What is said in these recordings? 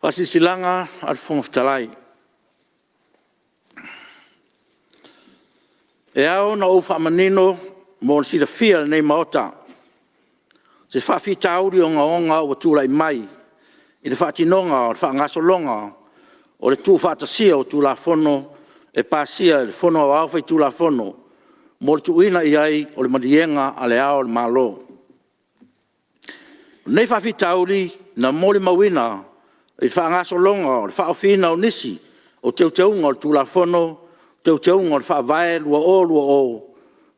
Faasilasilaga a le Fofoga Fetalai. E ao ona ou faamanino mo le silafia e lenei Maota se faafitauli ogaoga ua tulai mai i le faatinoga o le faagasologa o le tuufaatasia o Tulafono e pasia e le Fono Aoao Faitulafono mo le tuuina i ai o le maliega a Le Ao o le Malo. O lenei faafitauli na molimauina i le faagasologa o le faaofiina o nisi o Teuteuga o le Tulafono o Teuteuga o le Faavae 2020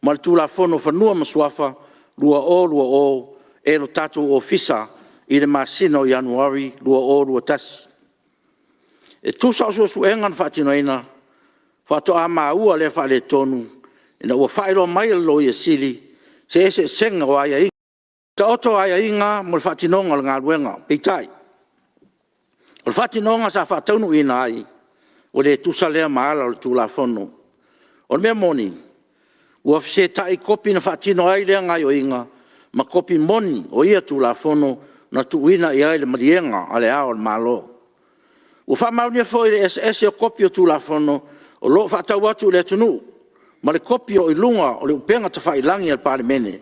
ma le Tulafono o Fanua ma Suafa 2020 e lo tatou Ofisa i le masina o Ianuari 2021. E tusa o suesuega na faatinoina, faatoa maua lea faaletonu ina ua faailoa mai e le Loia Sili se eseesega o aiaiga, taoto aiaiga mo le faatinoga o le galuega. Peitai, o le faatinoga sa faataunuuina ai, ua le tusa lea ma ala o le Tulafono. O le mea moni, ua fesetai kopi na faatino ai lea gaoioiga ma kopi moni o ia Tulafono na tuuina i ai le maliega a Le Ao o le Malo. Ua faamaonia foi le eseese o kopi o Tulafono o lo o faatau atu i le atunuu ma le kopi o lo o i luga o le upega tafailagi a le Palemene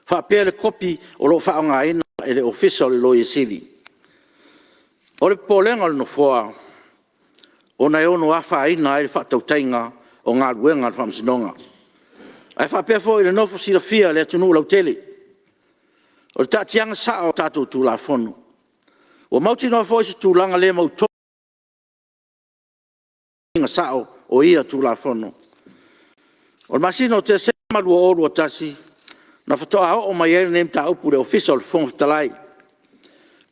faapea le kopi o lo o faaaogaina e le Ofisa o le Loia Sili. O le popolega o le Nofoa, ona e ono afaina ai le faatautaiga o galuega a le Faamasinoga, ae faapea foi le nofo silafia e le atunuu lautele o le taatiaga sao o tatou Tulafono. Ua mautinoa foi se tulaga le mautonu sao o ia Tulafono. O le masina o Tesema 2021, na faatoa oo mai ai lenei mataupu i le Ofisa o le Fofoga Fetalai,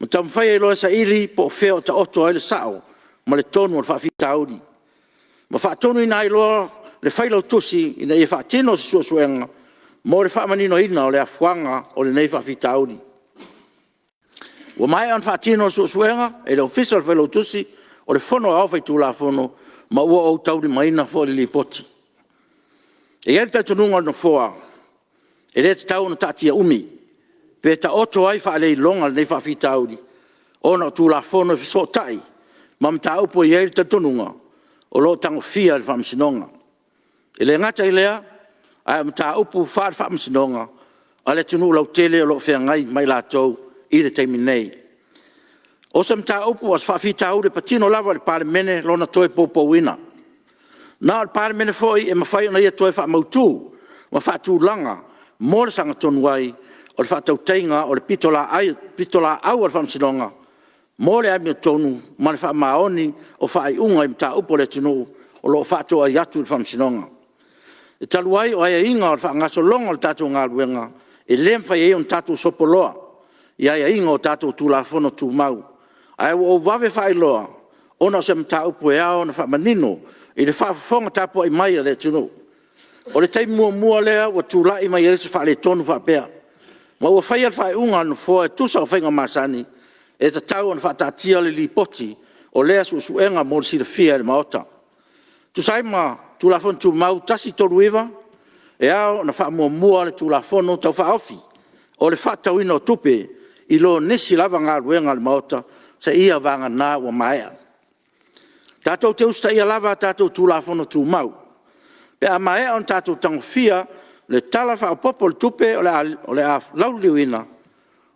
ma taumafai ai loa e saili po o fea o taoto ai le sao ma le tonu o le faafitauli, ma faatonuina ai loa le Failautusi ina ia faatino se suesuega mo le faamaninoina o le afuaga o lenei faafitauli. Ua maea ona faatino le suesuega e le Ofisa o le Failautusi o le Fono Aoao Faitulafono ma ua ou taulimaina foi le Lipoti. E i ai le talitonuga o le Nofoa, e le tatau ona taatia umi pe taoto ai faaleiloga lenei faafitauli, ona o Tulafono e fesootai ma mataupu e i ai le talitonuga o lo o tagofia e le Faamasinoga. E le gata i lea, a o mataupu faale-Faamasinoga a le atunuu lautele o lo o feagai ma i latou i le taimi nei. O se mataupu a o se faafitauli e patino lava i le Palemene lona toe poupouina. Na o le Palemene foi e mafai ona ia toe faamautu ma faatulaga mo le sagatonu ai o le faatautaiga o le pitolaau a le Faamasinoga mo le amiotonu ma le faamaoni o faaiuga i mataupu a le atunuu o lo o faatoai atu i le Faamasinoga. E talu ai o aiaiga o le faagasologa o le tatou galuega, e le mafai ai ona tatou sopoloa i aiaiga o tatou Tulafono Tumau, ae ua ou vave faailoa ona o se mataupu e ao ona faamanino i le faafofoga tapuai mai a le atunuu. O le taimi muamua lea ua tulai mai ai se faaletonu faapea, ma ua faia le faaiuga a le Nofoa e tusa o faiga masani, e tatau ona faataatia le Lipoti o lea suesuega mo le silafia e le Maota. E tusa ai ma Tulafono Tumau 139, e ao ona faamuamua le Tulafono Tau Faaofi o le Faatatauina o Tupe i lo nisi lava galuega a le Maota, seia vagana ua maea. Tatou te usitaia lava a tatou Tulafono Tumau. Pe a maea ona tatou tagofia le Tala Faaopoopo o le Tupe o le a lauliliuina,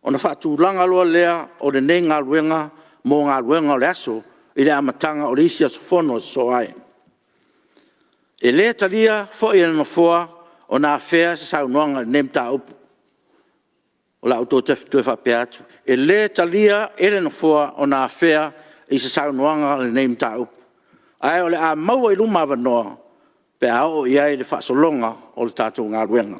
ona faatulaga loa lea o lenei galuega mo galuega o le aso i le amataga o le isi aso Fono e sosoo ai. E le talia foi e le Nofoa ona afea se saunoaga i lenei mataupu. O le a ou toe faapea atu, e le talia e le Nofoa ona afea i se saunoaga lenei mataupu, ae o le a maua i luma avanoa pe a oo i ai le faasologa o le tatou galuega.